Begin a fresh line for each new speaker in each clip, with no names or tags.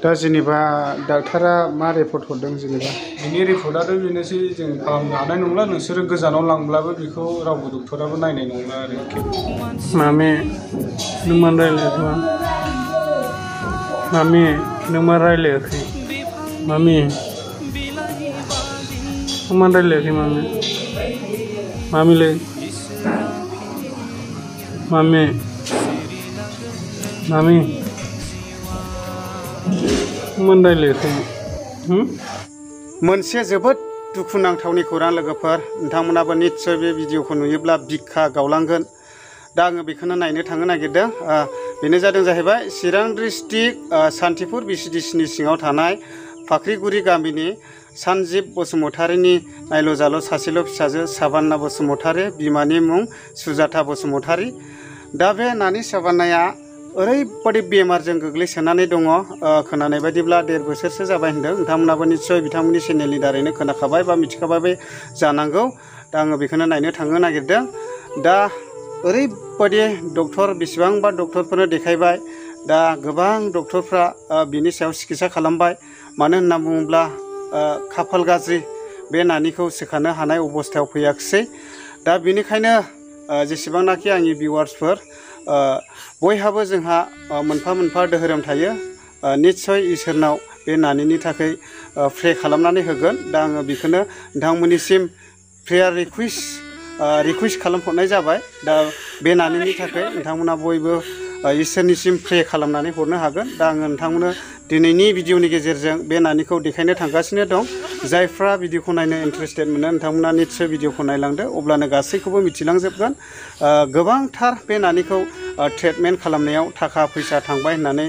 दा जेनेबा डाक्टारा मा रिपर्ट हरदों जेनेबा
बिनि रिपर्टआथ' बेनोसै जों फाहामनो हानाय नंला नोंसोरो गोजानाव लांब्लाबो बेखौ रावबो डक्टराबो नायनाय नंला आरो
मामे नों मा रायलायाखै मामे नों मा रायलायाखै मामे नों मा रायलायाखै मामे मामिलै मामे मामी मोनसे जोबोद दुखुनांथावनि खौरां लोगोफोर नोंथांमोनाबो निस्सय बे भिडिअखौ नुयोब्ला बिखा गावलांगोन दा आङो बेखौनो नायनो थांनो नागिरदों बेनो जादों जाहैबाय चिरां डिस्ट्रिक्ट सान्थिपुर बिसिडिसिनि सिङाव थानाय फाख्रिगुरि गामिनि सानजित बसुमतारीनि नायल' जाल' सासेल' फिसाजो साबान्ना बसुमतारी बिमानि मुं सुजाता बसुमतारी दा बे नानि साबान्नाया ओरैबादि बेमारजों गोग्लैसोनानै दङ खोनानाय बायदिब्ला 1.5 बोसोरसो जाबाय होनदों नोंथांमोनाबो निस्सय बिथांमोननि चेनेलनि दारैनो खोनाखाबाय बा मिथिखाबाय जानांगौ दा आङो बेखौनो नायनो थांनो नागिरदों दा ओरैबादि डक्टर बेसेबांबा डक्टरफोरनो देखायबाय दा गोबां डक्टरफ्रा बिनि सायाव सिकित्सा खालामबाय मानो होनना बुङोब्ला खाफाल गाज्रि बे नानिखौ सोखानो हानाय अबस्थायाव फैयाखिसै दा बेनिखायनो जेसेबांनाखि आंनि भिउवार्सफोर बयहाबो जोंहा मोनफा मोनफा धोरोम थायो निस्सय इसोरनाव बे नानिनि थाखाय प्रे खालामनानै होगोन दा आङो बेखौनो नोंथांमोननिसिम प्रेयार रिकुवेस्ट खालामहरनाय जाबाय दा बे नानिनि थाखाय नोंथांमोना बयबो इसोरनिसिम प्रे खालामनानै हरनो हागोन दा आङो नोंथांमोननो दिनैनि भिडिअनि गेजेरजों बे नानिखौ देखायनो थांगासिनो दं जायफ्रा भिडिअखौ नायनो इन्टारेस्टेड मोनो नोंथांमोना निस्सय भिडिअखौ नायलांदो अब्लानो गासैखौबो मिथिलांजोबगोन गोबांथार बे नानिखौ ट्रिटमेन्ट खालामनायाव थाखा फैसा थांबाय होननानै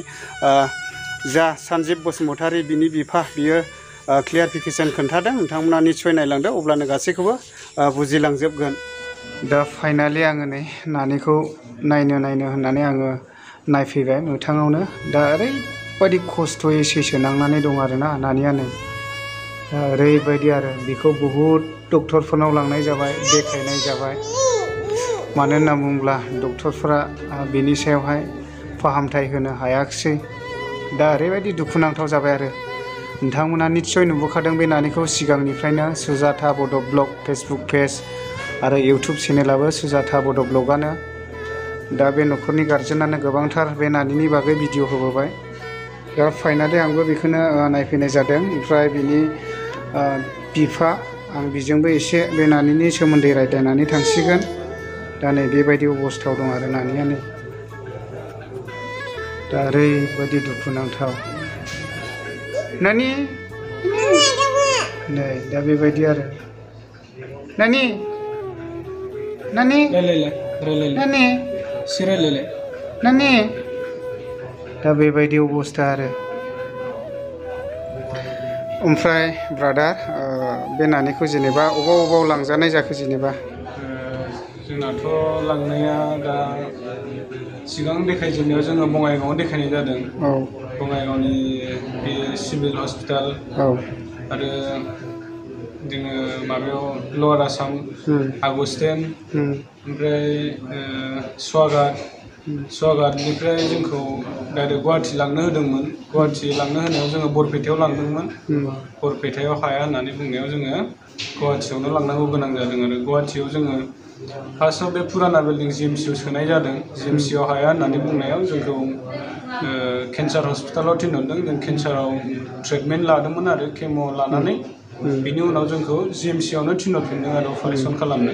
जा सानजित बसुमतारी बिनि बिफा बियो क्लियारिफिकेसन खोन्थादों नोंथांमोना निस्सय नायलांदो अब्लानो गासैखौबो बुजिलांजोबगोन दा फाइनालि आङो नै नानिखौ नायनो होननानै आङो नायफैबाय मोगथाङावनो दा ओरैबायदि खस्थ'यै सैसोनांनानै दं आरोना नानिया नै ओरैबायदि आरो बेखौ बहुद डक्टरफोरनाव लांनाय जाबाय देखायनाय जाबाय मानो होनना बुङोब्ला डक्टरफोरा बेनि सायावहाय फाहामथाय होनो हायाखिसै दा ओरैबायदि दुखुनांथाव जाबाय आरो नोंथांमोना निस्सय नुबोखादों बे नानिखौ सिगांनिफ्रायनो सुजाता बड' ब्लग फेसबुक पेज आरो इउटुब चेनेलाबो सुजाता बड' ब्लगानो दा बे न'खरनि गार्जेनानो गोबांथार बे नानिनि बागै भिडिअ होबोबाय दा फाइनालि आंबो बेखौनो नायफैनाय जादों ओमफ्राय बिनि बिफा आं बिजोंबो एसे बे नानिनि सोमोन्दै रायज्लायनानै थांसिगोन दा नै बेबायदि अबस्थायाव दं आरो नानिया नै दा ओरैबायदि दुखुनांथाव नानि नै दा बेबायदि आरो नानि नानि नानि नानि दा बेबायदि अबस्था आरो ओमफ्राय ब्रादार बे नानिखौ जेनेबा अबाव लांजानाय जाखो जेनेबा
जोंनाथ' लांनाया दा सिगां देखायजेननायाव जोङो बङाइगावआव देखायनाय जादों बङाइगावनि बे सिभिल हस्पिटाल आरो जोङो माबायाव लवार आसाम आगस्टेन ओमफ्राय स्वागातनिफ्राय जोंखौ डाइरेक्ट गुवाहाटि लांनो होदोंमोन गुवाहाटि लांनो होनायाव जोङो बरपेटायाव लांदोंमोन बरपेटायाव हाया होननानै बुंनायाव जोङो गुवाहाटियावनो लांनांगौ गोनां जादों आरो गुवाहाटियाव जोङो फार्स्टआव बे फुराना बिल्डिं जिएमसिआव सोनाय जादों जिएमसिआव हाया होननानै बुंनायाव जोंखौ केन्सार हस्पिटालाव थिनहरदों जों केन्साराव ट्रिटमेन्ट लादोंमोन आरो केम' लानानै बिनि उनाव जोंखौ जिएमसिआवनो थिनहरफिनदों आरो अपारेसन खालामनो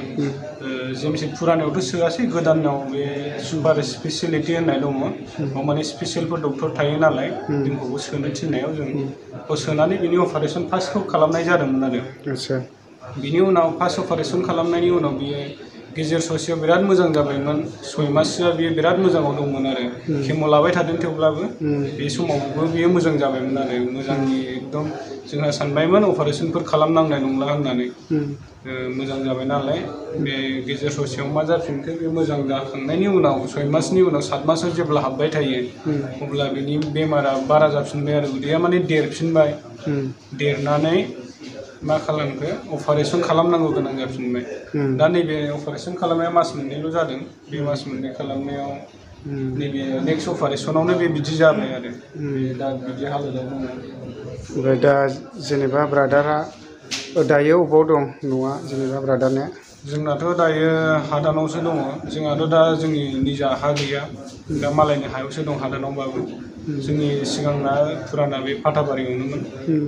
जिएमसि फुरानायावथ' सोआसै गोदानाव बे सुपार स्पेसियेलिटि होननाय दङ बेयाव माने स्पेसियेलफोर डक्टर थायो नालाय जोंखौबो सोनो थिननायाव जों सोनानै बिनि अपारेसन फार्स्टखौ खालामनाय जादोंमोन आरो बिनि उनाव फार्स्ट अपारेसन खालामनायनि उनाव बियो गेजेर ससेयाव बिराद मोजां जाबायमोन 6 माससोआ बियो बिराद मोजाङाव दंमोन आरो केम' लाबाय थादों थेवब्लाबो बे समावबो बियो मोजां जाबायमोन आरो मोजांनि एकदम जोंहा सानबायमोन अपारेसनफोर खालामनांनाय नंला होननानै मोजां जाबाय नालाय बे गेजेर ससेयाव मा जाफिनखो बे मोजां जाखांनायनि उनाव 6 मासनि उनाव 7 मासाव जेब्ला हाबबाय थायो अब्ला बिनि बेमारा बारा जाफिनबाय आरो उदैया माने देरफिनबाय देरनानै मा खालामखो अपारेसन खालामनांगौ गोनां जाफिनबाय दा नैबे अपारेसन खालामनाया मास मोननैल' जादों बे मास मोननै खालामनायाव नैबे नेक्स्ट अपारेसनावनो बे बिदि जाबाय आरो दा बिदि हालोदाव दङ।
ओमफ्राय दा जेनेबा ब्रादारा दायो अबाव दं न'आ जेनेबा ब्रादारनिया?
जोंनाथ' दायो हादानावसो दङ। जोंहाथ' दा जोंनि निजा हा गैया, दा मालायनि हायावसो दं हादानावबाबो। जोंनि सिगांना फुराना बे फाथाबारियावनोमोन,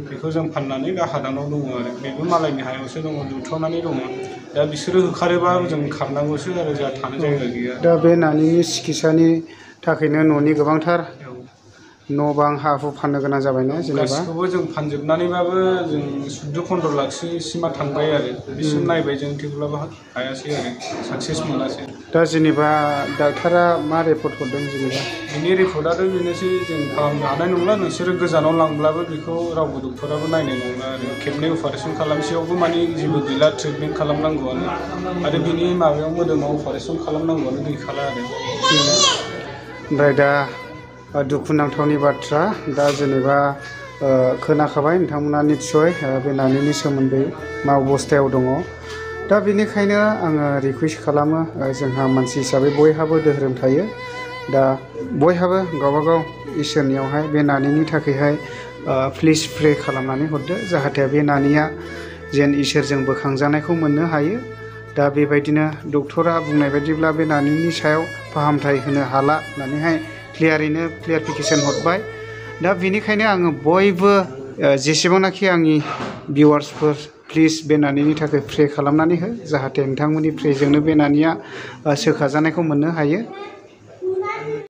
बेखौ जों फाननानै दा हादानाव दङ आरो बेबो मालायनि हायावसो दङ, लुथ'नानै दङ। दा बिसोरो होखारोबा जों खारनांगौसो आरो जोंहा थानो जायगा गैया।
दा बे नानिनि सिकित्सानि थाखायनो न'नि गोबांथार न' बां हा हु फाननो गोनां जाबायना जेनेबा?
गासिखौबो जों फानजोबनानैबाबो जों 14-15 लाखसिमा थांबाय आरो बिसिम नायबाय जों, थेवब्लाबो हायासै आरो साक्सेस मोनासै।
दा जेनेबा डाक्टारा मा रिपर्ट हरदों जेनेबा?
बिनि रिपर्टआथ' बेनोसै, जों फाहामनो हानाय नंला, नोंसोरो गोजानाव लांब्लाबो बेखौ रावबो डक्टराबो नायनाय नंला आरो खेबनै अपारेसन खालामसेयावबो माने जेबो गैला, ट्रिटमेन्ट खालामनांगौआनो आरो बिनि माबायाव मोदोमाव अपारेसन खालामनांगौआनो गैखाला आरो।
ओमफ्राय दा दुखुनांथावनि बाथ्रा, दा जेनेबा खोनाखाबाय नोंथांमोना निस्सय बे नानिनि सोमोन्दै मा अबस्थायाव दङ। दा बेनिखायनो आङो रिकुवेस्ट खालामो, जोंहा मानसि हिसाबै बयहाबो धोरोम थायो, दा बयहाबो गावबागाव इसोरनियावहाय बे नानिनि थाखायहाय प्लिज प्रे खालामनानै हरदो, जाहाथे बे नानिया जेन इसोरजों बोखांजानायखौ मोननो हायो। दा बेबायदिनो डक्टरा बुंनाय बायदिब्ला बे नानिनि सायाव फाहामथाय होनो हाला होननानैहाय क्लियारिफिकेसन हरबाय। दा बेनिखायनो आङो बयबो जेसेबांनाखि आंनि भिउवार्सफोर, प्लिज बे नानिनि थाखाय प्रे खालामनानै हो, जाहाथे नोंथांमोननि प्रेजोंनो बे नानिया सोखाजानायखौ मोननो हायो।